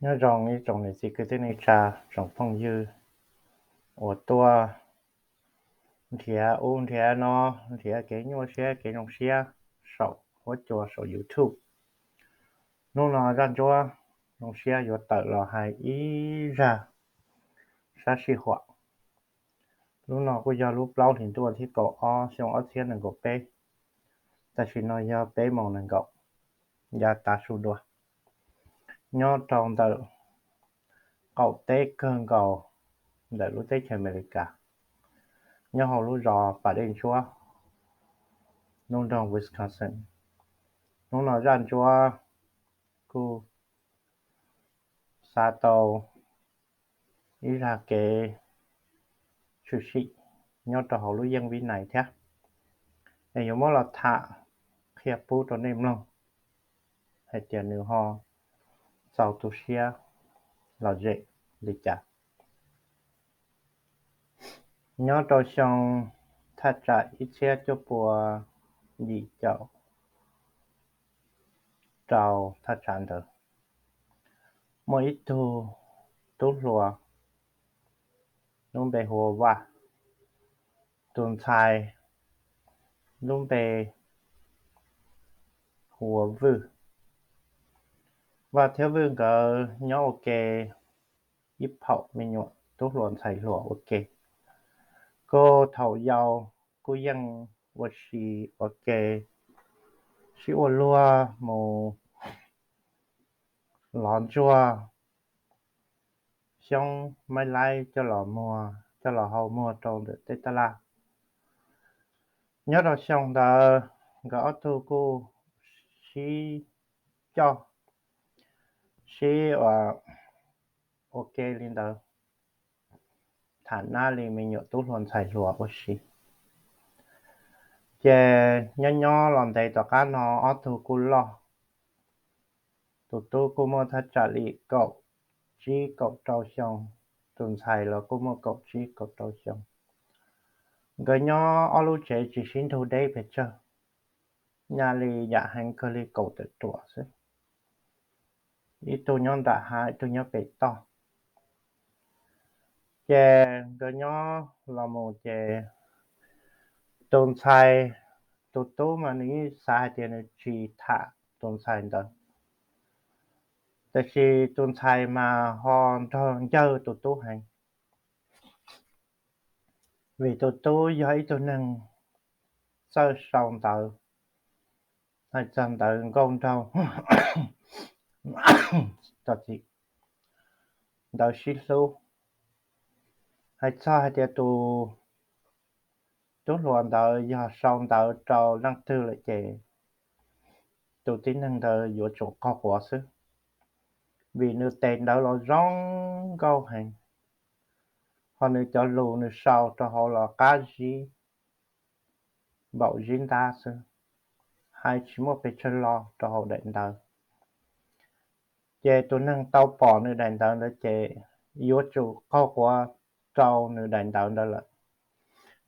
Nyob zoo ib tsoom niam txiv kwv tij neej tsa, tsoom phooj ywg uas tuaj nrhiav ub nrhiav no, nrhiav kev nyuaj siab kev zoo siab saum huab cua saum YouTube. Hnub no zaj ntsuab zoo siab yuav tawm los hais ib zaj sab sij huam. Lub no kuj yog lub plaub hlis ntuj thib kaum ob xyoo ob txhiab nees nkaum peb, tam sim no yog peb moos nees nkaum yav tav su dua, nyob rau ntawm qaum teb kawg nkaus ntawm lub teb chaws Amelikas, nyob hauv lub zos Pas Dej Ntsuab, lub nroog Wisconsin. Hnub no zaj ntsuab kuj xa tau ib zaj kev tshwm sim nyob rau hauv lub yeej vib nais thiab, es yuav muab los tham qhia pub rau nej mloog hais tias nws ho txaus tu siab lom zem li cas. Nyob rau xyoo thaj tsam ib txhiab cuaj pua yim caum rau thaj tsam ntawd, muaj ib tug tub hluas lub npe hu ua Vaj, tus ntxhais lub npe hu ua Vwj. Vaj thiab Vwj nkawd nyob ua ke ib phaum me nyuam tub hluas ntxhais hluas ua ke. Kuj thaum yau kuj yeej ua si ua ke, sib ua luag mus lov ntsuag xyoob maib laib coj los muag, coj los hau muag rau ntawm tej taj laj. Nyob rau xyoo ntawd nkawd ob tug kuj sib coj, sib ua ke li ntawd, tham nab li me nyuam tub hluas ntxhais hluas ua si. Ces nyob nyob los ntev tom qab no ob tug kuj loj. Tus tub kuj muaj thaj tsam li kaum tsib kaum rau xyoo, tus ntxhais los kuj muaj kaum tsib kaum rau xyoo. Nkawd nyob ob lub tsev tsis sib nrug deb pes tsawg, nyaj li yam heev kawg li kaum tawm ruam xwb, ib tug nyob nram hav ib tug nyob pem toj. Ces nkawd nyob los mus ces tus ntxhais, tus tub mas nws yeej xav hais tias nws tsis tham tus ntxhais ntawd, tiam sis tus ntxhais mas ho nrog ncawg tus tub heev, vim tus tub yog ib tug neeg txawj sau ntawv, hais txog ntawv nkauj nraug, ntawv sib hlub. Hais txog hais tias tus tub hluas ntawd yog sau ntawv rau leej twg lawm ces tus tib neeg ntawd yuav tsum qaug quav xwb, vim nws tes ntawv los zoo nkauj heev, ho nws cov lus nws sau rau hauv los qab zib, npaum zib ntab xwb, hais tsis muaj pes tsawg lo rau hauv daim ntawv. Ces tus neeg tau pom nws daim ntawv ntawd ces yuav tsum qaug quav rau nws daim ntawv ntawd lawm.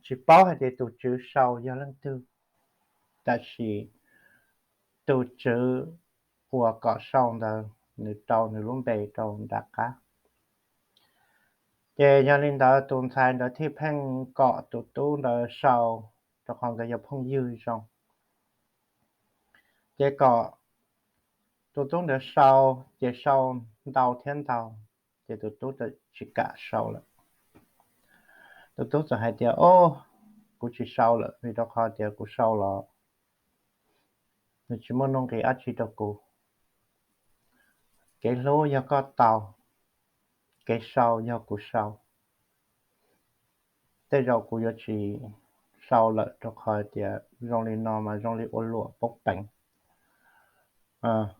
Tsis paub hais tias tus tswv sau yog leej twg, tab sis tus tswv uas kom sau ntawd nws rau nws lub npe rau nram qab. Ces yog li ntawd tus ntxhais ntawd thiaj pheej kom tus tub ntawd sau, rau qhov nkawd yog phooj ywg zoo. Ces kom tus tub ntawd sau, ces sau ntau thiab ntau, ces tus tub txawm tsis kam sau lawm. Tus tub txawm hais tias, Au, kuv tsis sau lawm, vim rau qhov tias kuv sau los nws tsis muaj nuj nqis dab tsi rau kuv. Kev hlub yog koj tau, kev sau yog kuv sau. Tej zaum kuv yuav tsis sau lawm rau qhov tias zoo li no mas zoo li ua luam poob peev.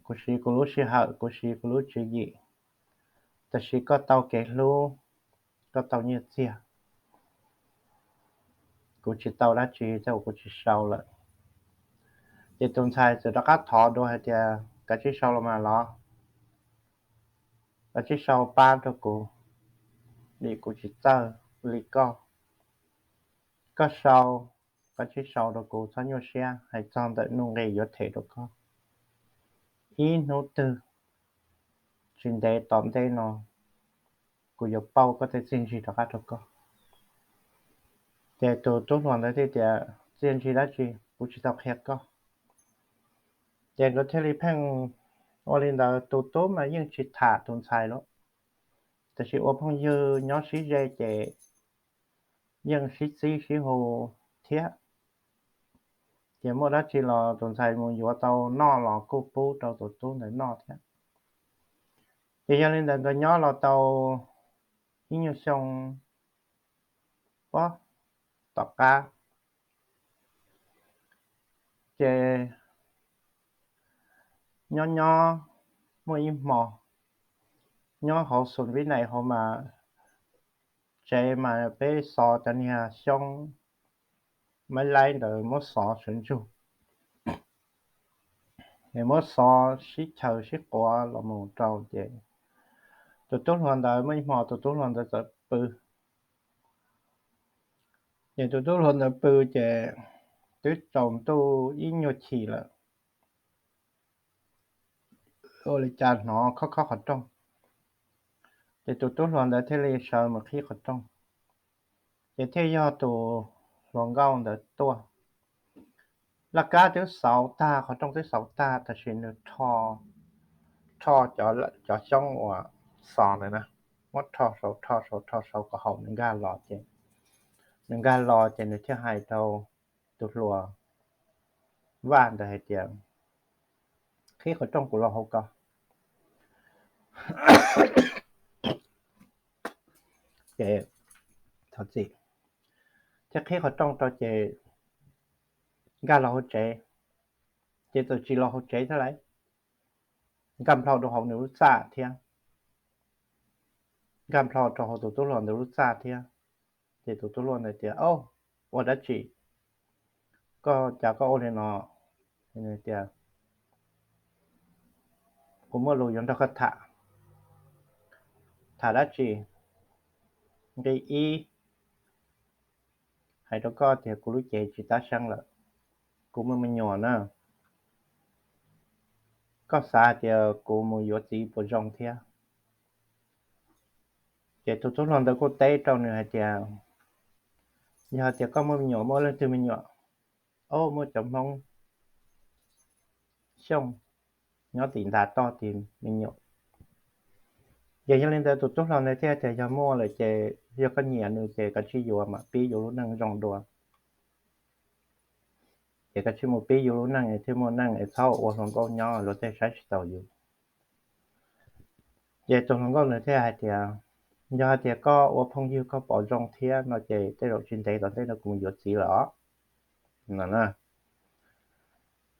Kuv siv kuv lub sij hawm, kuv siv kuv lub tswv yim, tab sis koj tau kev hlub, koj tau nyiaj txiag, kuv tsis tau dab tsi, tej zaum kuv tsis sau lawm. Ces tus ntxhais txawm rov qab thov dua hais tias, Kav tsij sau los mas los, kav tsij sau pab rau kuv, vim kuv tsis txawj li koj. Koj sau, kav tsij sau rau kuv, txhob nyuaj siab, hais txog ntawm nuj nqis yuav them rau koj. Ib hnub twg tsis ntev tom ntej no kuv yuav pauj koj tej txiaj ntsig rov qab rau koj. Ces tus tub hluas ntawd thiaj tias, txiaj ntsig dab tsi, kuv tsis tau qhia koj. Ces nkawd thiaj li pheej ua li ntawd, tus tub mas yeej tsis tham tus ntxhais lawm, tiam sis ua phooj ywg nyob sib ze ces yeej sib txib sib hu thiab. Ces muaj dab tsi los tus ntxhais mus yuav tau noj los kuj pub rau tus tub ntawd noj thiab. Ces yog li ntawd nkawd nyob los tau ib nyuag xyoo pob tom qab, ces nyob nyob muaj ib hmo, nyob hauv xum vib nais hauv mas, tsev mas peb xov cov niag xyoob maiv laib ntawd muab xov sawv ntsug, es muab xov sib chaws sib quav los mus rau ces tus tub hluas ntawd muaj ib hmo tus tub hluas ntawd txawm pw. Ces tus tub hluas ntawd pw ces twb tsaus ntuj ib nyuag chim lawm, ua li cas hnov khob khob qhov rooj. Ces tus tub hluas ntawd thiaj li sawv mus qhib qhov rooj, ces thiaj yog tus hluas nkauj ntawd tuaj. Laj kab twb xauv tag, qhov rooj twb xauv tag, tab sis nws rho, rho cov xyoob uas xov ntawd na, muab rho saud rho saud rho saud kom haum nws nkag los ces, nws nkag los ces nws thiaj hais rau tus hluas vaj ntawd hais tias, qhib qhov rooj kuv los hauv ko. Ces thiaj qhib qhov rooj rau ces nkag los hauv tsev, ces txawm tsis los hauv tsev thiab lauj, nkag nplho rau hauv nws lub txaj thiab, nkag nplho rau hauv tus tub hluas ntawd lub txaj thiab. Ces tus tub hluas ntawd tias, Au, ua dab tsi? Koj cas koj ua li no? Tias, Kuv muaj lus yuav nrog koj tham. Tham dab tsi? Nqe ib, hais rau koj tias kuv lub cev tsis tab seeb lawm, kuv muaj me nyuam na. Koj xav hais tias kuv mus yuav txiv puas zoo thiab? Ces tus tub hluas ntawd kuj teb rau nws hais tias, Yog hais tias koj muaj me nyuam, muaj leej twg me nyuam? Au, muaj cov Hmoob Xyooj nyob tim ntav toj tim me nyuam. Ces yog li ntawd tus tub hluas ntawd thiaj tias, Yog muaj lawm ces yog koj nyiam nws ces koj cia li yuav mam pib yus lub neej zoo dua. Ces koj cia li mus pib yus lub neej es thiaj muaj neej es txhob ua hluas nkauj nyob luag tej saib tsis taus yus. Ces tus hluas nkauj nws thiaj hais tias, Yog hais tias koj ua phooj ywg koj pom zoo thiab no ces tej zaum tsis ntev tom ntej no kuv mus yuav txiv lawm os.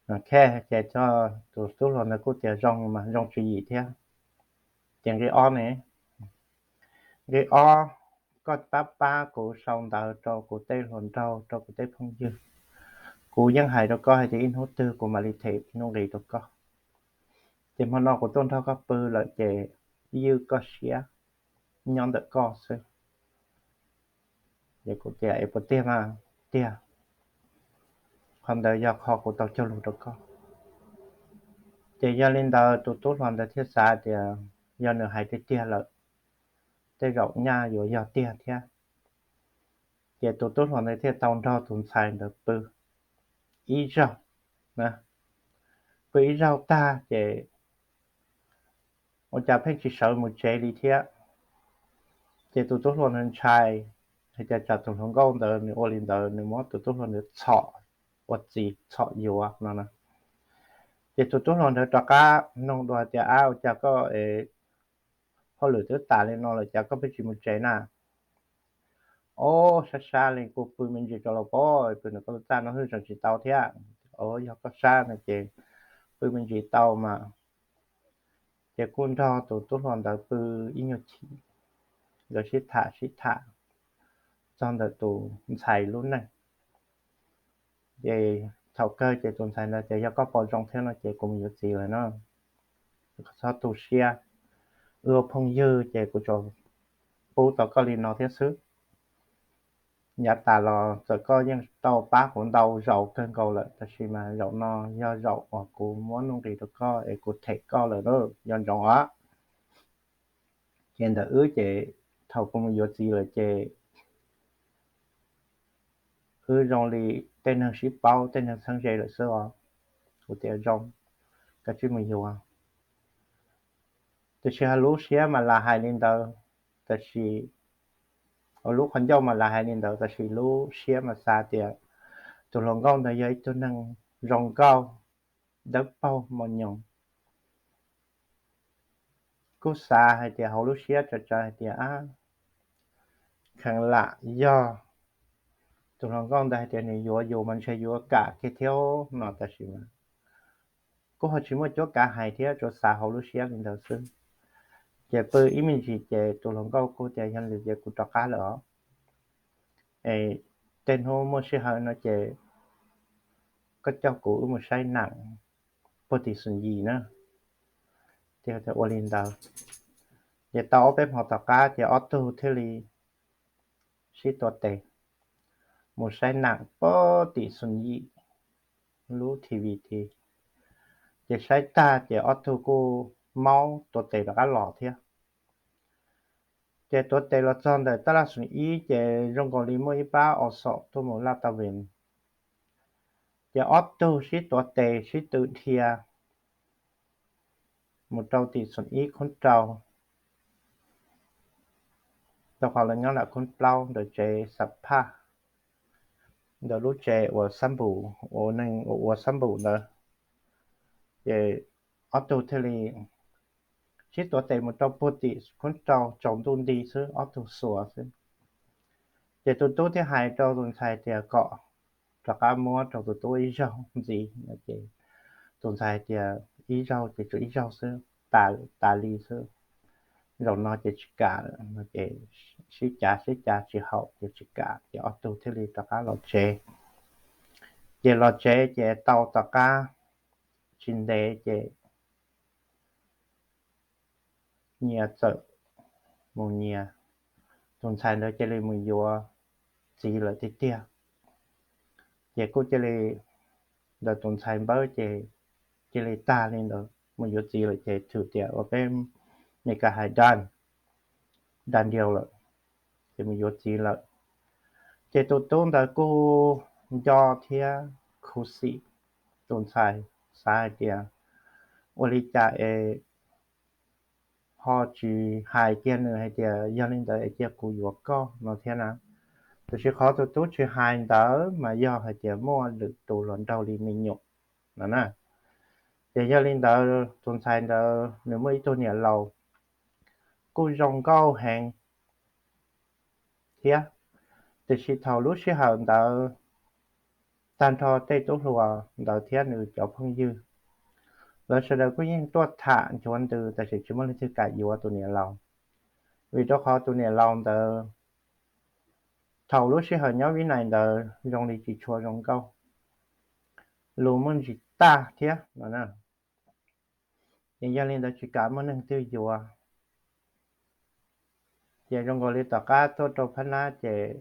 No, ces tus tub hluas ntawd kuj tias, Zoo mas zoo tswv yim thiab. Ces nqe ob ne? Nqe ob, koj pab pab kuv sau ntawv rau kuv tej hluas nraug, rau kuv tej phooj ywg. Kuv yeej hais rau koj hais tias ib hnub twg kuv mam li them ib hnub nqi rau koj. Ces hmo no kuv tuaj nrog koj pw lawm ces ywj koj siab nyob ntawm koj xwb. Ces kuv tias, Es puas tiag mas? Tiag. Qhov ntawd yog qhov kuv tau cog lus rau koj. Ces yog li ntawd tus tub hluas ntawd thiaj xav tias yog nws hais tiag tiag lawm, tej zaum nyaj yuav yog tiag thiab. Ces tus tub hluas ntawd thiaj tau nrog tus ntxhais ntawd pw ib zaug. Pw ib zaug tag ces ua cas pheej tsis sawv mus tsev li thiab. Ces tus tub hluas ntawd ntshai, hais tias tsam tus hluas nkauj ntawd nws ua li ntawd nws muab tus tub hluas ntawd txhom ua txiv txhom yuav no na. Ces tus tub hluas ntawd rov qab nug dua tias, Ab, ua cas koj hauj lwm twb tas li no lawm cas koj pheej tsis mus tsev na? Ob, sab sab li kuj pw me ntsis rau los pab pw ntawm koj lub txaj no xwb tseem tsis tau thiab. Ob, yog koj sab no ces pw me ntsis tau mas. Ces kuj nrog tus tub hluas ntawd pw ib nyuag chim, nkawd sib tham sib tham txog ntawm tus ntxhais lub neej. Ces thaum kawg ces tus ntxhais ntawd tias, Yog koj pom zoo thiab no ces kuv mus yuav txiv lawm no, koj txhob tu siab. Wb ua phooj ywg ces kuv tsuas pub tau koj li no thiab xwb. Yav tas los txawm koj yeej tau pab kuv ntau zaus kawg nkaus lawm, tab sis mas zaum no yog zaum uas kuv muab nuj nqis rau koj es kuv them koj lawm, nyob ntsoov os. Ces ntawm wb ces thaum kuv mus yuav txiv lawm ces wb zoo li tej neeg sib paub tej neeg txheeb ze lawm xwb os. Kuv tias zoo, koj cia li mus yuav. Tiam sis hais lub siab mas lam hais li ntawd, tab sis, lub qhov ncauj mas lam hais li ntawd tab sis lub siab mas xav tias tus hluas nkauj ntawd yog ib tug neeg zoo nkauj, dawb paug mos nyoos. Kuj xav hais tias hauv lub siab tsawv tsawv hais tias, kheev lam yog tus hluas nkauj ntawd hais tias nws yuav yus mas ntshe yuav kam kiag thiab no, tab sis mas kuj ho tsis muaj cuab kav hais thiab, tsuas xav hauv lub siab li ntawd xwb. Ces pw ib me ntsis ces tus hluas nkauj kuj tias yog li ces kuv rov qab lawm os. Es tej hnub muaj sij hawm no ces koj coj kuv wb mus saib nam puag tim Xus Yim na. Ces ua li ntawd, ces tau ob peb hmo tom qab ces ob tug thiaj li sib tuav tes mus saib nam puag tim Xus Yim lub T V T. Ces saib tag ces ob tug kuj maub tuav tes rov qab los thiab. Ces tuav tes los txog ntawm tab laj Xus Ib ces zoo nkaus li muaj ib pab aus xom tuaj mus laj tau vem. Ces ob tug sib tuav tes sib tw dhia mus rau tim Xus Ib khoob rau, rau qhov lawv nyob nram khoob plaub ntawm tsev xam phaj, ntawm lub tsev uas xab npum, uas neeg ua xab npum ntawd. Ces ob tug thiaj li sib tuav tes mus rau puag tim khoob rau, tsaus ntuj nti xwb ob tug xuas xwb. Ces tus tub thiaj hais rau tus ntxhais tias kom rov qab muab rau tus tub ib zaug ntxiv no ces tus ntxhais tias ib zaug ces tsuas ib zaug xwb, tas tas li xwb, zaum no ces tsis kam lawm no ces sib cav sib cav tsis haum ces tsis kam ces ob tug thiaj li rov qab los tsev. Ces los tsev ces tau tom qab tsis ntev ces nyias txawm mus nyias, tus ntxhais ntawd cia li mus yuav txiv lawm tiag tiag. Ces kuj cia li, ntawm tus ntxhais npawb ces cia li tag li ntawd, mus yuav txiv lawm ces thwm tias ua peb Meskas hais done, done deal lawm, ces mus yuav txiv lawm. Ces tus tub ntawd kuj nco thiab khuv xim tus ntxhais, xav hais tias ua li cas es ho tsis hais kiag nws hais tias yog li ntawd es cia kuv yuav koj no thiab na. Tiam sis qhov tus tub tsis hais ntawd mas yog hais tias muaj lwm tus los nrog li me nyuam no na. Ces yog li ntawd tus ntxhais ntawd nws muaj ib tug niam laus kuj zoo nkauj heev thiab. Tiam sis thaum lub sij hawm ntawd tag nrho tej tub hluas ntawd thiab nws cov phooj ywg, lawv sawv daws kuj yeej tuaj tham nchuav ntws tab sis tsis muaj leej twg kam yuav tus niam laus. Vim rau qhov tus niam laus ntawd thaum lub sij hawm nyob Vib Nais ntawd zoo li tsis tshua zoo nkauj, lus muaj ntsis tag thiab no. Ces yog li ntawd tsis kam muaj neeg twg yuav. Ces zoo nkaus li tom qab tuaj rau Phab Nab ces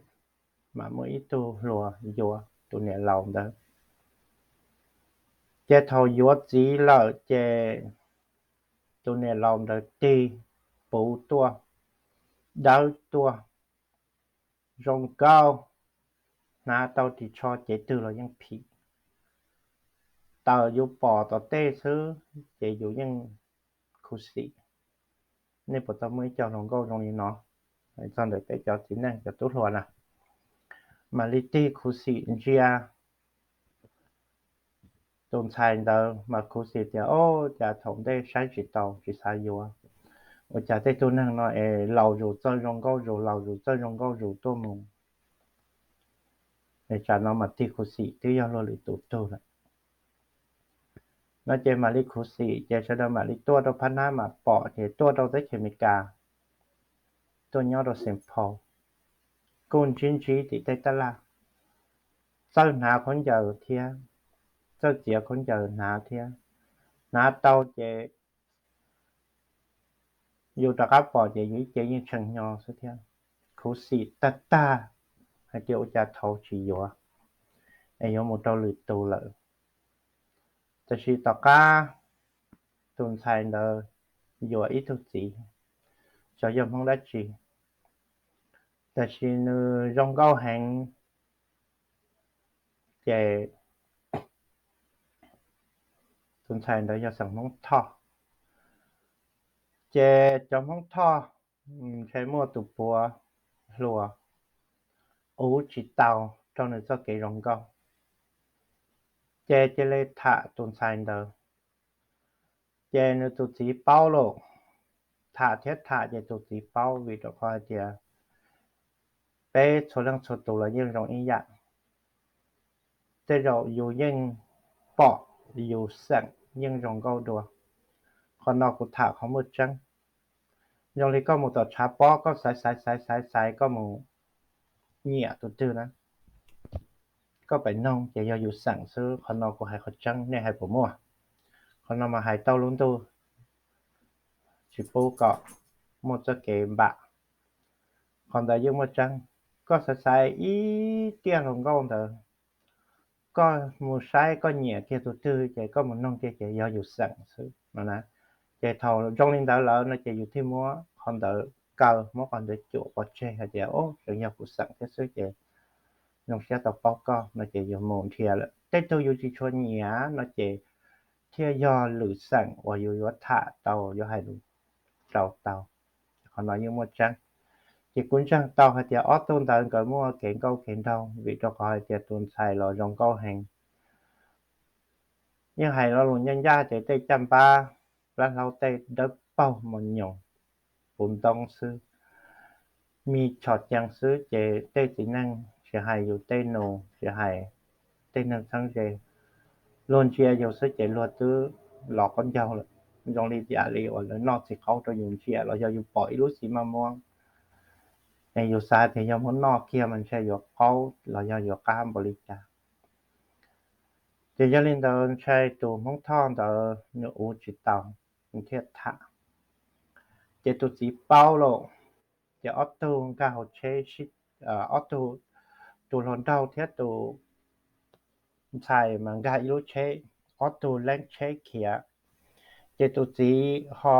mam muaj ib tug hluas yuav tus niam laus ntawd. Ces thaum yuav txiv lawm ces tus niam laus ntawd tig puv tuaj, dawb tuaj, zoo nkauj, hnav tau ris tsho cev twg los yeej phim. Tawm yus pom tom tej xwb ces yus yeej khuv xim. Nej puas tau muaj ib co hluas nkauj zoo li no? Txog ntawm peb cov txiv neej cov tub hluas na, mam li tig khuv xim ntsia tus ntxhais ntawd mas khuv xim tias, o, cas thaum ntej saib tsis taus tsis xav yuav, ua cas tej tug neeg no es laus zus txawj zoo nkauj zus, laus zus txawj zoo nkauj zus tuaj mus. Es tsam no mas tig khuv xim twb yog luag lwm tus tug lawm no ces mam li khuv xim ces sawv daws mam li tuaj rau Phab Nab mam pom ces tuaj rau teb chaws Amelikas, tuaj nyob rau Saint Paul, kuj ntsib ntsib tim tej tab laj, txawj hnav khaub ncaws thiab, txawj txiav khaub ncaws hnav thiab, hnav tau ces yus rov qab pom ces yus ib ce yeej tshee hnyo xwb thiab. Khuv xim tag tag hais tias ua cas thaum tsis yuav es yuav mus rau lwm tus lawm. Tab sis tom qab tus ntxhais ntawd yuav ib tug txiv, xyov yog Hmoob dab tsi, tab sis nws zoo nkauj heev. Ces tus ntxhais ntawd yog xeem Hmoob Thoj. Ces cov Hmoob Thoj ntshe muaj tus puav hluas ua tsis tau rau nws txoj kev zoo nkauj, ces cia li tham tus ntxhais ntawd. Ces nws tus txiv paub lauj, tham thiab tham ces tus txiv paub vim rau qhov hais tias peb txhua leej txhua tus los yeej zoo ib yam. Tej zaum yus yeej pom yus xeem yeej zoo nkauj dua. Qhov no kuv tham qhov muaj tseeb. Zoo li koj mus tom tshav pob koj xaiv xaiv xaiv xaiv xaiv koj mus nyiam tus twg na, koj pem noog ces yog yus xeem xwb. Qhov no kuv hais qhov tseeb, nej hais puas muaj? Qhov no mas hais tau lub ntuj, tsis pub kom muaj txoj kev npam. Qhov ntawd yeej muaj tseeb. Koj xaiv xaiv ib tiaj hluas nkauj ntawd, koj mus saib koj nyiam kiag tus twg ces koj mus noog kiag ces yog yus xeem xwb no na. Ces thaum zoo li ntawd lawm no ces yus thiaj muab qhov ntawd kaw, muab qhov ntawd cuam pov tseg hais tias, o, tseem yog kuv xeem thiab xwb ces zoo siab tau paub koj no ces yus mus nrhiav lawm. Tej tug yus tsis tshua nyiam no ces thiaj yog lwm xeem uas yus yuav tham tau, yuav hais lus rau tau. Qhov no yeej muaj tseeb. Ces kuv ntseeg tau hais tias ob tug ntawd nkawd muaj kev nkauj kev nraug vim rau qhov hais tias tus ntxhais los zoo nkauj heev. Yeej hais lo lus ncaj ncaj ces tej caj npab, plab hlaub tej dawb paug mos nyoos, puv ntoob xwb, me chom cees xwb ces tej txiv neej tsis hais yus tej nus tsis hais tej neeg txheeb ze, luag ntsia yus xwb ces luag twb los qaub ncaug lawm. Zoo li yam li uas lawv noj txiv qaub rau yus ntsia los yog yus pom ib lub xis maj muab es yus xav tias yog muab noj kiag mas ntshe yuav qaub los yog yuav qab npaum li cas. Ces yog li ntawd ntshai tus Hmoob Thoj ntawd nws ua tsis tau, nws thiaj tham. Ces tus txiv paub lauj, ces ob tug nkag hauv tsheb, ob tug, tus hluas nraug thiab tus ntxhais mas nkag ib lub tsheb, ob tug leeb tsheb khiav. Ces tus txiv ho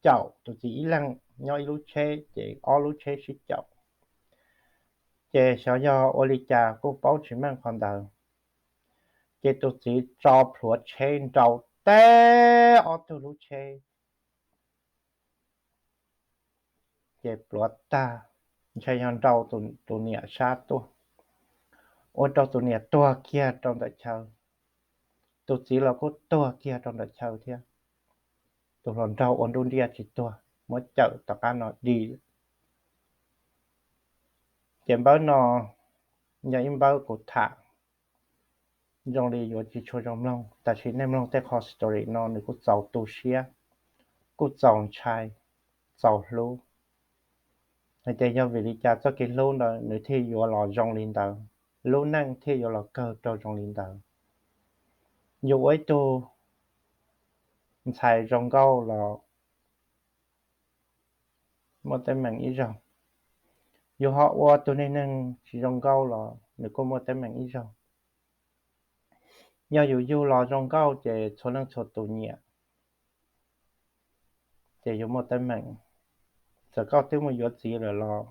caum, tus txiv ib leeg nyob ib lub tsheb ces ob lub tsheb sib caum. Ces xyov yog ua li cas kuj paub tsis meej qhov ntawd, ces tus txiv tso plhuav tsheb nrau teb ob tug lub tsheb, ces plhuav tag, ntshe yog nrau tus niam sab tuaj, ua rau tus niam tuag kiag rau ntawm chaw. Tus txiv los kuj tuag kiag rau ntawm chaw thiab. Tus hluas nraug ua nruj nriaj tsis tuag, muab cawm tom qab no di. Ces npawb no yog ib npawb kuv tham zoo li yuav tsis tshua zoo mloog, tab sis nej mloog tej qho story no nws kuj txaus tu siab, kuj txaus ntshai, txaus hlub. Hais tias yog vim li cas txoj kev hlub ntawd nws thiaj yuav los zoo li ntawd, lub neej thiaj yuav los kawg rau zoo li ntawd. Yus ua ib tug ntxhais zoo nkauj los muaj teeb meem ib zaug, yus ho ua tus neeg neeg tsis zoo nkauj los nws kuj muaj teeb meem ib zaug. Yog yus yug los zoo nkauj ces txhua leej txhua tus nyiam, ces yuav muaj teeb meem. Txawm koj twb mus yuav txiv lawm los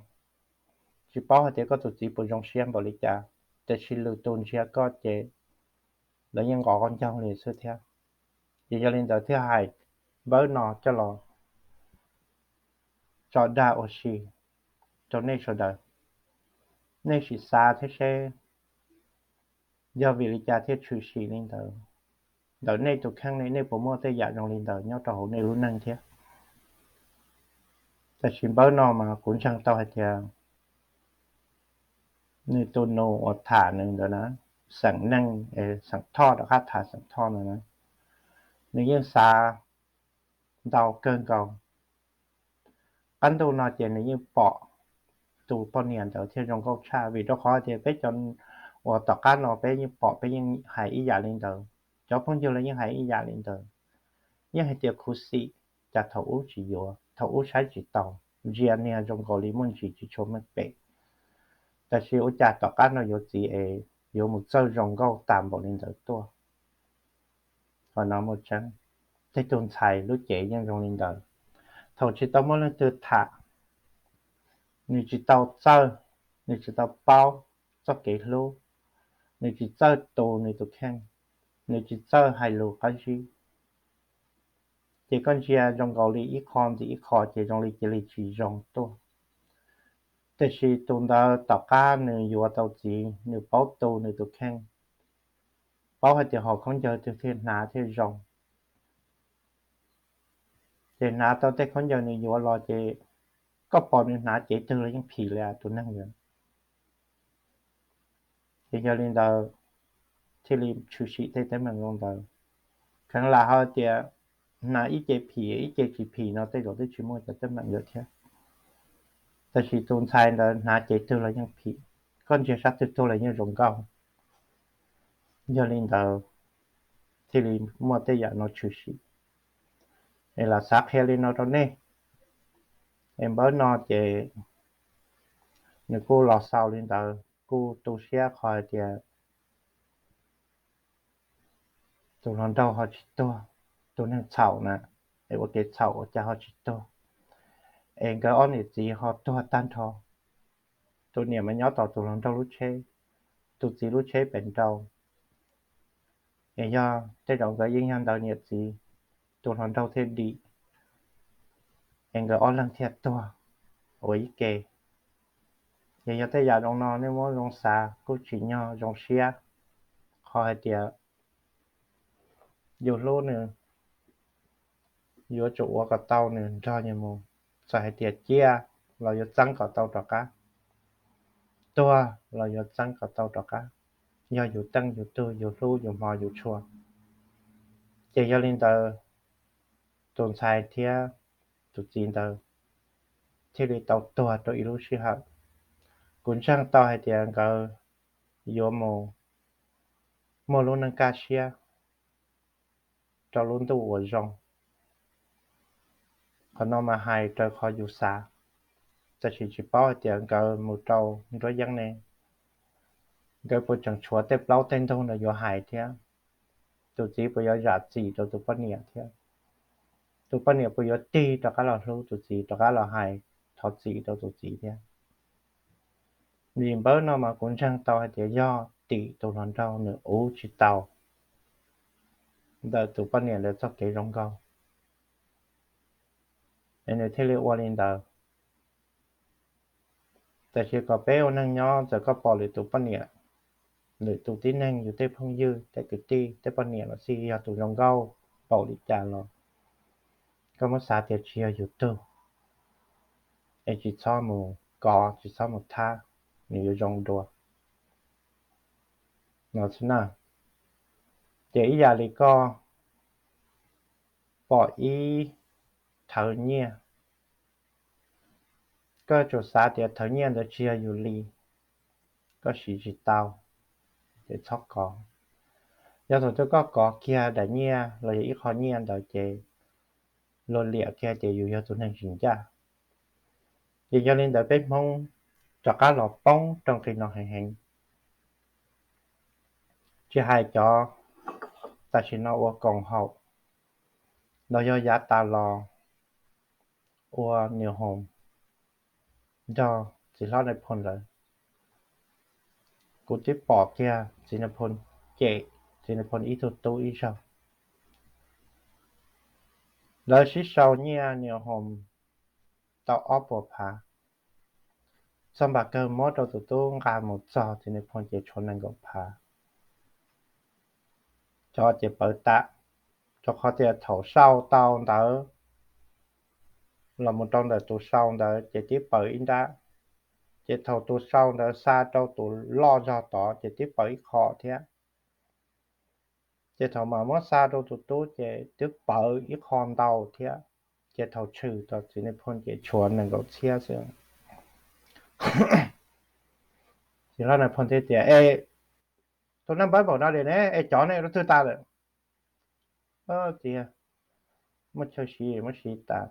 tsis paub hais tias koj tus txiv puas zoo siab npaum li cas, tiam sis lwm tus ntsia koj ces lawv yeej nqos qaub ncaug li xwb thiab. Ces yog li ntawd thiaj hais npawb no coj los tso dag ua si rau nej sawv daws, nej sim xav thiab seb yog vim li cas thiaj tshwm sim li ntawd. Ntawm nej tus kheej ne, nej puas muaj tej yam zoo li ntawd nyob rau hauv nej lub neej thiab? Tab sis npawb no mas kuv ntseeg tau hais tias nws tus nus uas tham nws ntawd na, xeem neej, xeem Thoj rov qab tham xeem Thoj ntawd na, nws yeej xav ntau kawg nkaus. Qab ntuj no ces nws yeej pom tus poj niam ntawd thiaj zoo nkauj tshaj, vim rau qhov tias peb cov uas tom qab no peb yeej pom, peb yeej hais ib yam li ntawd, cov phooj ywg los yeej hais ib yam li ntawd. Yeej hais tias khuv xim, cas thaum ub tsis yuav, thaum ub saib tsis taus, ntsia niag zoo nkaus li muaj ntsis tsis tshua meej pem, tab sis ua cas tom qab no yuav txiv es yuav mus txawj zoo nkauj tas npaum li ntawd tuaj. Qhov no muaj tseeb, tej tug ntxhais lub cev yeej zoo li ntawd. thaum tsis tau muaj leej twg tham, nws tsis tau txawj, nws tsis tau paub txoj kev hlub, nws tsis txawj tu nws tus kheej, nws tsis txawj hais lus qab zib, ces koj ntsia zoo nkaus li ib qho ntxiv ib qho ces zoo li cia li tsis zoo tuaj. Tiam sis tus ntawd tom qab nws yuav tau txiv, nws paub tu nws tus kheej, paub hais tias haum khaub ncaws twg thiaj hnav thiaj zoo. Ces hnav tau tej khaub ncaws nws yuav los ces koj pom nws hnav cev twg los yeej phim li tus neeg ntawd. Ces yog li ntawd thiaj li tshwm sim tej teeb meem zoo ntawd. Kheev lam hais tias hnav ib ce phim ib ce tsis phim no tej zaum twb tsis muaj cov teeb meem ntawd thiab. Tab sis tus ntxhais ntawd hnav cev twg los yeej phim, koj ntsia sab twg tuag los yeej zoo nkauj. Yog li ntawd thiaj li muaj tej yam no tshwm sim. Es lam xav qhia li no rau nej. Es npawb no ces nws kuj los xaus li ntawd, kuj tu siab qhov hais tias tus hluas nraug ho tsis tuag, tus neeg txhaum na, es ua kev txhaum ua cas ho tsis tuag, es nkawd ob niam txiv ho tuag tag nrho. Tus niam mas nyob tom tus hluas nraug lub tsheb, tus txiv lub tsheb pem nraud. Es yog tej zaum nkawd yeej yog ntawd niam txiv, tus hluas nraug thiaj dim, es nkawd ob leeg thiaj tuag ua ib ke. Ces yog tej yam zoo no nej muab zoo xav kuj tsim nyog zoo siab, qhov hais tias yus hlub nws, yuav tsum ua kom tau nws nrog yus mus. Txawm hais tias ciaj los yuav txeeb kom tau rov qab, tuag los yuav txeeb kom tau rov qab, yog yus teej yus tug, yus hlub yus hmov yus tshua. Ces yog li ntawd tus ntxhais thiab tus txiv ntawd thiaj li tau tuag rau ib lub sij hawm. Kuv ntseeg tau hais tias nkawd yuav mus muaj lub neej kaj siab rau lub ntuj uas zoo. Qhov no mas hais raws qhov yus xav, tab sis tsis paub hais tias nkawd mus rau nruab yeeb ne, nkawd puas tseem tshuav tej plaub tej ntug ntawd yuav hais thiab? Tus txiv puas yuav zam txim rau tus poj niam thiab? Tus poj niam puas yuav tig rov qab los hlub tus txiv, rov qab los hais thov txim rau tus txiv thiab? Vim npawb no mas kuv ntseeg tau hais tias yog tim tus hluas nraug nws uv tsis tau ntawm tus poj niam ntawd txoj kev zoo nkauj, es nws thiaj li ua li ntawd. Tab sis kom peb ua neeg nyob, txawm koj pom lwm tus poj niam, lwm tus tib neeg, yus tej phooj ywg, tej kwv tij, tej poj niam los xij yog tus zoo nkauj npaum li cas los koj muab xav tias tsis yog yus tug, es tsis txhob mus kov, tsis txhob mus thab, nws yuav zoo dua no xwb na. Ces ib yam li koj pom ib thawv nyiaj, koj tsuas xav tias thawv nyiaj ntawd tsis yog yus li, koj siv tsis tau, ces txhob kov. Yog thaum twg koj kov kiag daim nyiaj los yog ib qho nyiaj ntawd ces luag liam kiag tias yus yog tus neeg tsis ncaj. Ces yog li ntawd peb Hmoob rov qab los poob rau nqi no heev heev. Tsis hais cov tam sim no ua koom haum los yog yav tas los ua niam hoos nrog txiv hlob Nais Phoo lawm, kuv twb pom kiag txiv Nais Phoo cem txiv Nais Phoo ib tug tub ib zaug. Lawv sib sau nyiaj niam hoos tau ob puas phav, txog npam kawg muab rau tus tub nqa mus txog txiv Nais Phoo ces tshuav nees nkaum phav. Cov ces pawv tas, rau qhov tias thaum sau tau ntawd los mus rau ntawm tus sau ntawd ces twb pawv ib nrab, ces thaum tus sau ntawd xa rau tus loj zog tod ces twb pawv ib qho thiab. Ces thaum mas muab xa rau tus tub ces twb pawv ib qho ntau thiab. Ces thaum tshwm rau txiv Nais Phoo ces tshuav nees nkaum txhiab xwb. Txiv hlob Nais Phoo thiaj tias, Es tus naj npawb npaum no li ne, es cov ne rau twg tas lawm? Tias muaj chaw siv muab siv tas,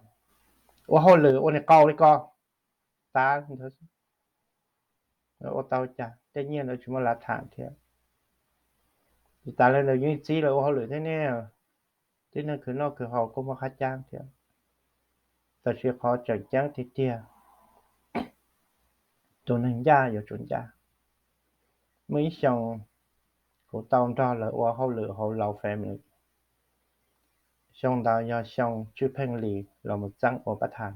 ua hauj lwm ua niam qau li ko tas ntawd. Ua tau cas tej nyiaj ntawd tsis muaj lav tham thiab. Tsis tas li ntawd yeej txib lawv ua hauj lwm thiab ne, tib neeg khwv noj khwv haus kuj muaj qab cab thiab. Tab sis qhov tseem ceeb tiag tiag, tus neeg ncaj yuav tsum ncaj. Muaj ib xyoo kuv tau nrog lawv ua hauj lwm hauv Lao Family. Xyoo ntawd yog xyoo Tswj Pheej Lis los mus txeeb ua pab thas.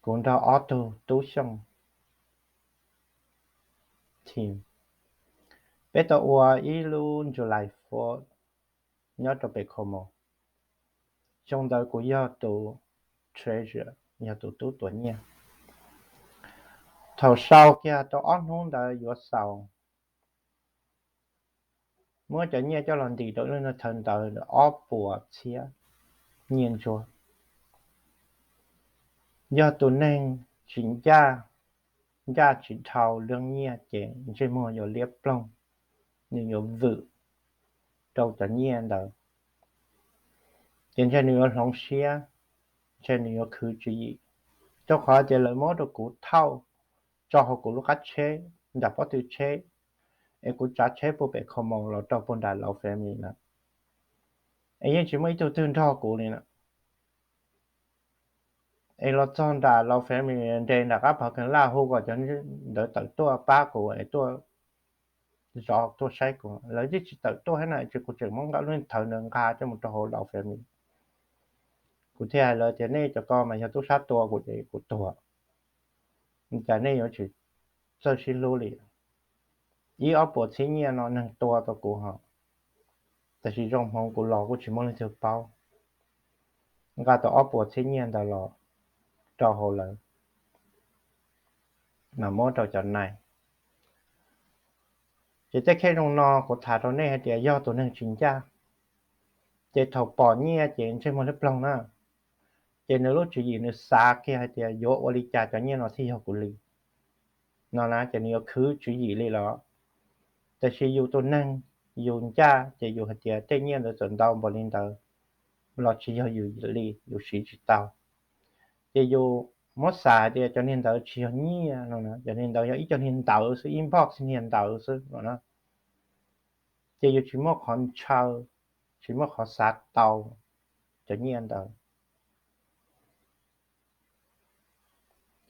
Kuv nrog ob tug Tub Xyooj team, peb tau ua ib lub July Fourth nyob rau pem Como. Xyoo ntawd kuv yog tus treasurer, yog tus tub tuav nyiaj. Thaum sau kiag tau ob hnub ntawd yuav xaus, muab cov nyiaj coj los ntim rau lub thawv ntawd ob puas txhiab nyiaj ntsuag. Yog tus neeg tsis ncaj, ncaj tsis dhau lub nyiaj ces ntsej muag yuav liab ploog, nws yuav vwm rau cov nyiaj ntawd, ces ntshe nws yuav hloov siab, ntshe nws yuav khwv tswv yim. Rau qhov tias lawv muab rau kuv thauj tso hauv kuv lub qab tsheb nram pob tw tsheb, es kuv tsav tsheb pub pem Como los rau puag nram Lao Family na, es yeej tsis muaj ib tug twg nrog kuv li na. Es los txog nram Lao Family nres nram qab Phav Kheev Laj hu kom cov ntawd tawm tuaj pab kuv es tuaj zov tuaj saib kuv, lawv yeej tsis tawm tuaj thiab na, ces kuv tseem muab nqa lub thawv ntawd nqa coj mus rau hauv Lao Family. Kuv thiaj hais lawv tias nej cov ko mas yog tub sab tua kuv ces kuv tuag, cas nej yuav tsis txawj sib hlub li. Ib ob puas txhiab nyiaj no neeg tua tau kuv hos, tab sis zoo hmoov kuv los kuj tsis muaj leej twg paub. Nqa tau ob puas txhiab nyiaj ntawd los rau hauv lawv mas muab rau cov nais. Ces tej kheej zoo no kuv tham rau nej hais tias yog tus neeg tsis ncaj, ces thaum pom nyiaj ces ntsej muag liab ploog na, ces nws lub tswv yim nws xav kiag hais tias yuav ua li cas cov nyiaj no thiaj yog kuv li no na, ces nws yuav khwv tswv yim li los. Tab sis yus tus neeg, yus ncaj ces yus hais tias tej nyiaj ntawd txawm ntau npaum li ntawd los tsis yog yus li, yus siv tsis tau. Ces yus muab xav hais tias cov niag ntawd tsis yog nyiaj no, cov niag ntawd yog ib co niag ntawv xwb, inbox niag ntawv xwb no na. Ces yus tsis muaj qhov ntshaw, tsis muaj qhov xav tau cov nyiaj ntawd.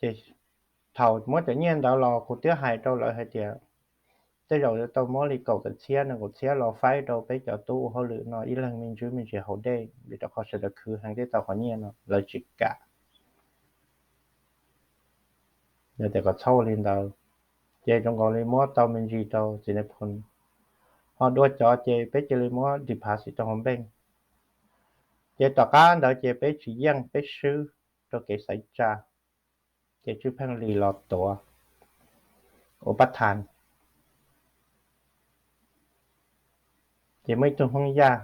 Ces thaum muab cov nyiaj ntawd los kuv twb hais rau lawv hais tias tej zaum yuav tau muab li kaum tawm txhiab nees nkaum txhiab los faib rau peb cov tub ua hauj lwm no ib leeg me ntsis me ntsis haus dej, vim rau qhov sawv daws khwv heev thiaj tau qhov nyiaj no, lawv tsis kam. Yog tias kom txhob ua li ntawd, ces zoo nkaus li muab tau me ntsis rau txiv nais phoo, ho dua cov ces peb cia li muab deposit rau hauv npeej. Ces tom qab ntawd ces peb tsis yeej, peb swb rau kev xaiv tsa, ces Tswj Pheej Lis los tuav ua pab thas, ces muaj ib tug Hmoob Yaj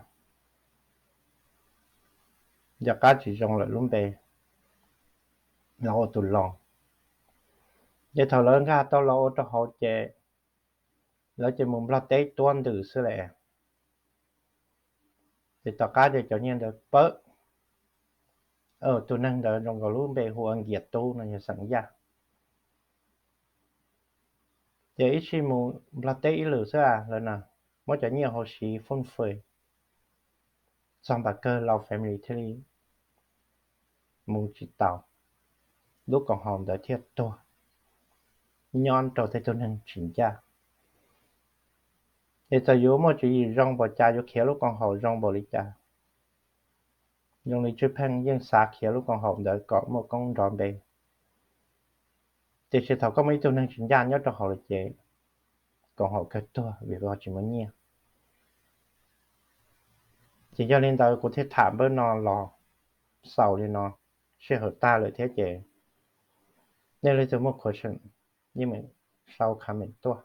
nco qab tsis zoo lawm lub npe los ua tus los. Ces thaum lawv nkag tau los ua rau hauv ces lawv ces mus Nplog teb tuab ntws xwb lawm. Ces tom qab ces cov nyiaj ntawd pawb, tus neeg ntawd zoo nkaus lub npe hu ua Nkias Tub no, yog xeem Yaj. Ces ib sij mus Nplog teb ib lwm xwb lawm na, muab cov nyiaj hauv siv fooj fwm, txog npam kawg Lao Family thiaj li mus tsis taus, lub koom haum ntawd thiaj tuag nyob rau tej tug neeg tsis ncaj. Ces txawm yuav muaj tswv yim zoo npaum cas, yuav khiav lub koom haum zoo npaum li cas, zoo li Tswj Pheej yeej xav khiav lub koom haum ntawd kom muaj koob nrov npe. Tiam sis thaum koj muaj ib tug neeg tsis ncaj nyob rau hauv lawm ces koom haum kawg tuag vim ho tsis muaj nyiaj. Ces yog li ntawd kuv thiaj tham npawb no los xaus li no, sij hawm tag lawm thiab ces nej leej twg muaj question yeej meem sau comment tuaj,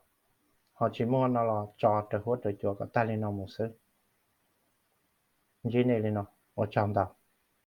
ho tsis muaj no los tso raws huab raws cua kom tag li no mus xwb. Ntsib nej li no, ua tsaug ntau.